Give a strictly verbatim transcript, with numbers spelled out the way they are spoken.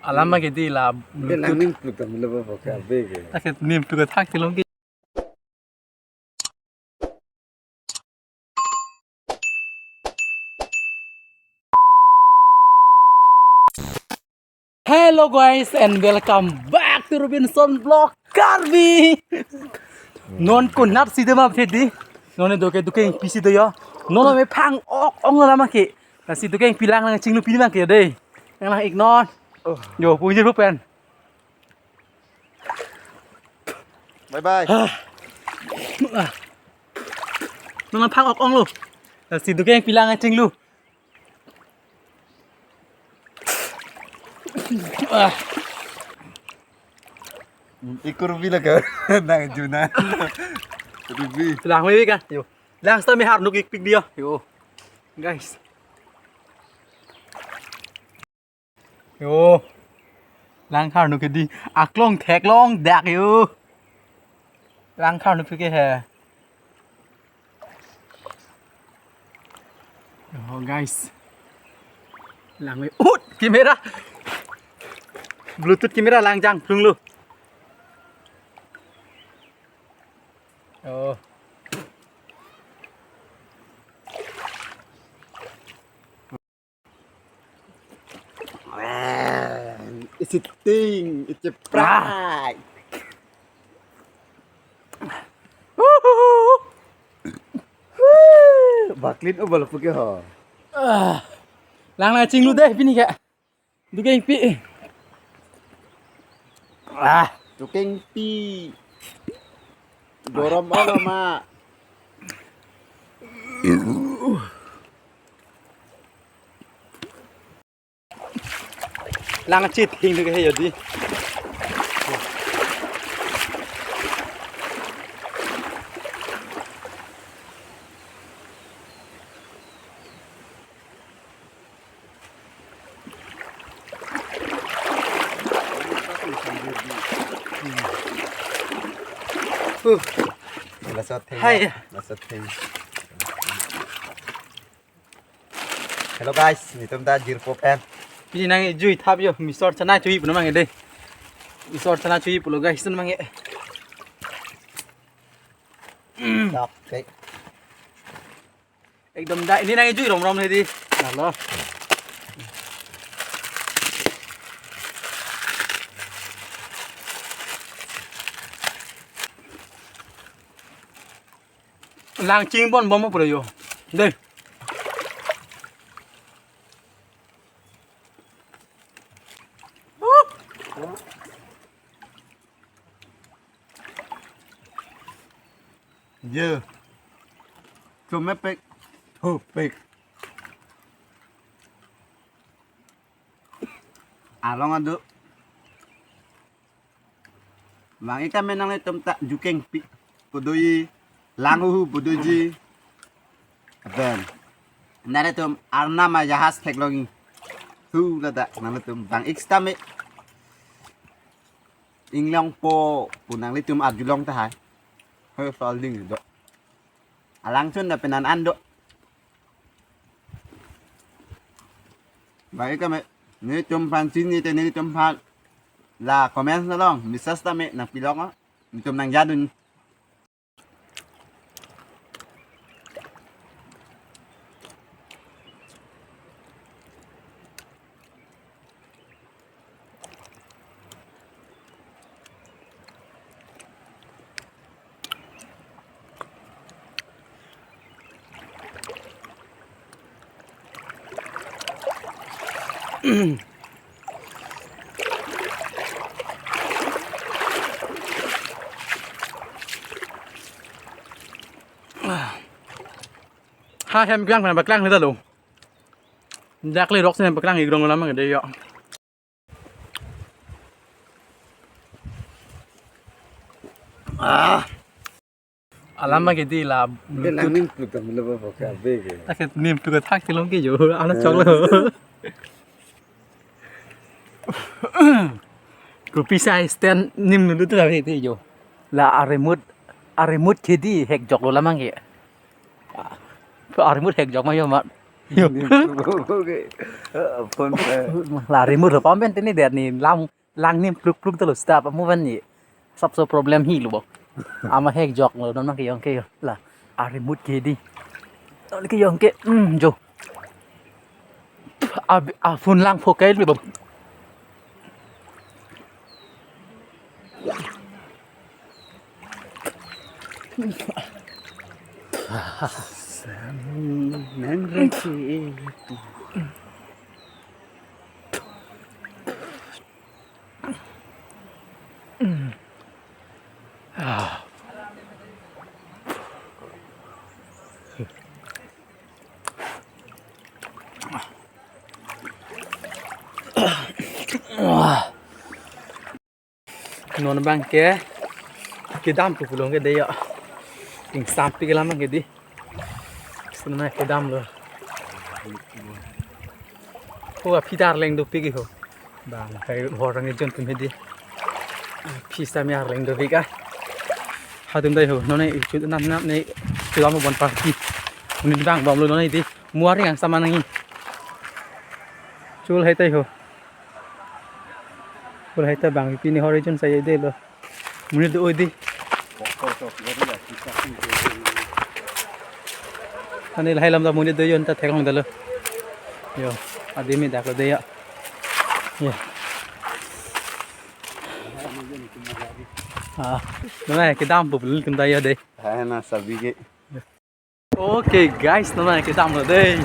Alam ma ke di la. Ke nang ning pluk tam lo bo ke abe ke. Ake nim pluk thak tilong ke. Hello guys and welcome back to Robinson Vlog Karbi. Non konat si dema phe di. Non do ke Dukengpi si do yo. Non me phang-ok ong la ma ke. Lasi Dukengpi lang nangchinglu pini ma ke dei. Nang lang-ik non. Oh. Yo, punjir pen. Bye bye. Ah. Non lang phang-ok ong lo. Lasi Dukengpi lang nangchinglu. Ah. Ikur bila ke nang juna. Rubi. Lang me kan. Yo. Lang sta me har nuk-ik pik dia. Yo. Guys. Yo. Lang har nuk ke di. Aklong theklong dak yo. Lang har nuk ke he. Oh guys. Lang me ut camera. Bluetooth camera lang jang plung lo. Oh. It's a thing, it's a pride. Baklin o bala puke ho. Ah. Lang nangchinglu dei pini ke. Dukengpi. Ah, Dukengpi. Gorom olo ma. Lang chit hing ke he yo di. Lasot theng. Hai. Lasot theng. Hello guys, netum ta jirpo pen. Pini nang jui thap yo, misor chana chui puno mange dei. Misor chana chui pulo guys, tun mange. Oke. Ekdom da, ini nang jui rom rom hedi. Nalo. Lang chingbom bom pura yo. Dei. Ye. Chomepek. Thopek. Along adu. Bang-ik tame nanglitum ta Dukengpi pu doji, lang huhu pu doji. Pen nanglitum arnam ajahas theklongji. Thu lata nanglitum bang-ik tame inglongpo pu nanglitum arjulong tahai. Hoi, solding do. Alangsun da penan an do. Bang-ik tame, netum aphan chini te netum aphan la comments along message tame nangpilok, netum nangjadun. Ha hem klang na baklang ni ta lo. Dak le rok sen baklang igrong lam ke dei yo. Ah. Alam ma ke di la. Ke nang ning pluk tam lo bo ke abe ke. Ake nim pluk thak tilong ke yo. Ana chok lo. Kopi sai stand nim nulu tu abe ke yo. La aremut, aremut ke di hek jok lo lamang ke. Aremut hek jok ma yo ma. Oke. Eh, phone, eh. La remote lo pam pen tini der ni lam lang ni pluk pluk telo stop amu van ni. Sab so problem hi lo bo. Ama hek jok lo non ke yong ke yo. La a remote ke di. Non ke yong ke. Hmm, jo. A, a phone lang pho kai lo bo. Nang reki. Non abang ke kedam pu pulo ke de ya. Ingsampik alam abang ke di. Sena kedam lo. Ho aphi ta arleng dopik ho. Bang kai horang ejon tum hedi. Aphi sami arleng dopik ah. Hatum dei ho. Non ne ichu nam nam ne kedam bon party. Monit bang bom lo non ne di. Muaring ang sama nangi. Chul hai tai ho. Chul hai ta bang pini hor ejon sai de lo. Monit do oi di. Ani lahai lam ta monit do yon ta theklong dalo. Yo, adi me dak lo de ya. Yo. Ah, nana kedam pu pulo tum ta ya de. Hai na sabi ke. Okay guys, nana kedam lo de.